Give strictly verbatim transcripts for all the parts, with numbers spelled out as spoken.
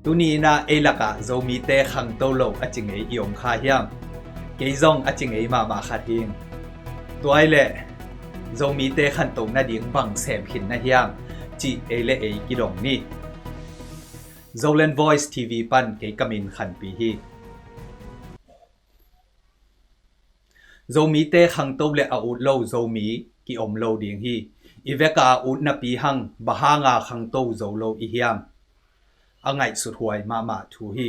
Tuni in ah ei lakah Zomite khangto lo a ci ngei i om kha hiam? Kei zong a ci ngei mahmah khat hing. Tua ahih leh Zomite khantoh nading bang sem khin na hiam cih ei le ei kidong ni. Zoland Voice T V pan kei ka min Khanpi hi. Zomite khangto le a ut lo Zomi ki om lo ding hi. I vek a ut napi hang bang hanga khangto zo lo i hiam? A ngaihsut huai mahmah thu hi.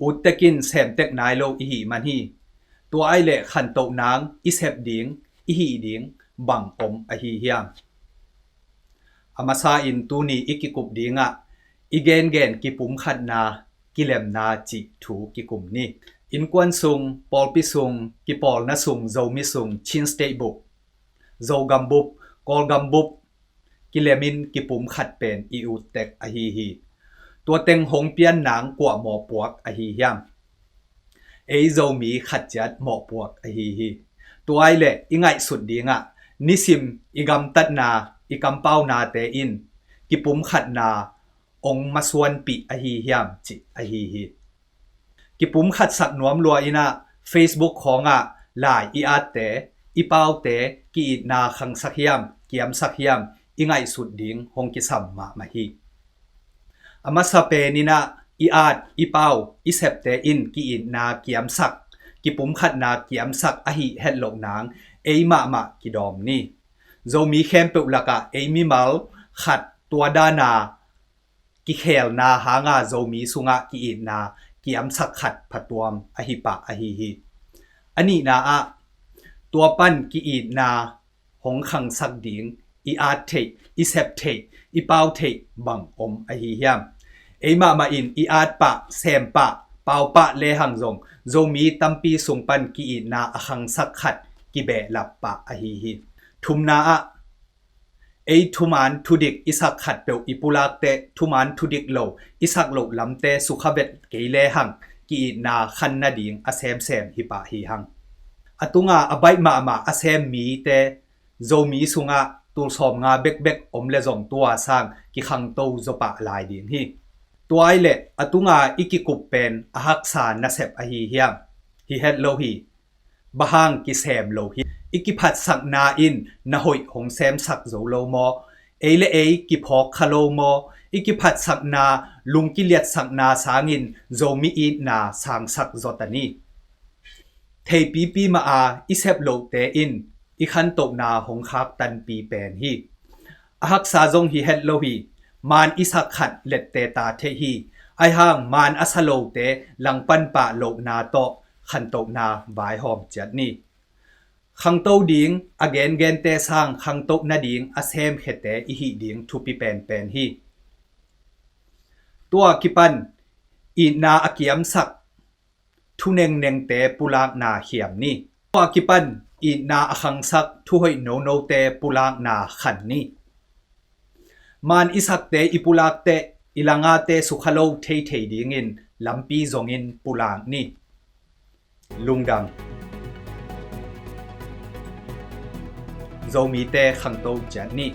Ut tek in sem tek nai lo i hih man hi. Tua ahih leh khantoh nang i sep ding, i hih ding bang om ahi hiam? A masa in tuni i kikup dingah i gengen kipumkhatna, kilemna cih thu kikum ni. Innkuan sung, pawlpi sung, kipawlna sung, Zomi sung, Chin State bup, Zogam bup, Kawlgam bup kilemin kipumkhat pen i ut tek ahi hi. Tua teng hong pian nang kua mawhpuak ahi hiam? Ei Zomi khat ciat mawhpuak ahi hi. Tua ahih leh i ngaihsut dingah nisim i gamtatna, i kampaunate in kipumkhatna ong masuanpih ahi hiam cih ahi hi. Kipumkhatsak nuam lua in ah Facebook khawngah lai i atte, i paute ki-itna khangsak hiam, kiamsak hiam i ngaihsut ding hong kisam mahmah hi. A masa pen in ah i at, i pau, i septe in ki-itna kiamsak, kipumkhatna kiamsak ahih hetloh nang ei mahmah kidawm ni. Zomi khempeuh lakah ei mimal khat tua dana kikhelna hanga Zomi sungah ki-itna kiamsak khat phatuam ahi pah ahi hi. A nihna ah tua pan ki-itna hong khangsak ding i at theih, i sep theih, i pau theih bang om ahi hiam? Ei mahmah in i at pah, sem pah, pau pah lehang zong Zomi tampi sung pan ki-itna a khangsak khat kibehlap pah ahi hi. Thumna ah ei thuman thudik i sak khatpeuh i pulak teh thuman thudik lo i sak loh lamte sukha vet kei lehang ki-itna khan nading a semsem hi pah hi hang. A tunga a baih mahmah a sem mite Zomi sungah tul sawmnga bekbek om le zong tua sang kikhangto zaw pah lai ding hi. Tua ahih leh a tunga i kikup pen a haksa nasep ahi hiam? Hi het lo hi. Bang hang kisem lo hi? I kiphatsakna in na hoih hong semsak zo lo maw? Ei le ei kiphawk kha lo maw? I kiphatsakna, lungkiliatsakna sangin Zomi itna sangsak zaw ta ni. Theipipi mah a i sep lohte in i khantohna hong khak tanpi pen hi. A haksa zong hi het lo hi. Maan i sak khat lette ta theih hi. Ahi hang maan a sa lote langpan pah lohna tawh khantohna vaihawm ciat ni. Khangto ding a gengente sang khangto nading a semkhiate i hih ding thupi penpen hi. Tua kipan itna a kiamsak thu nengnengte pulakna khiam ni. Tua kipan itna a khangsak thu hoih nonote pulakna khan ni. Maan i sakte i pulak teh i langate sukha lo theithei dingin lampi zongin pulak ni. Lungdam. Zomite khangto ciat ni.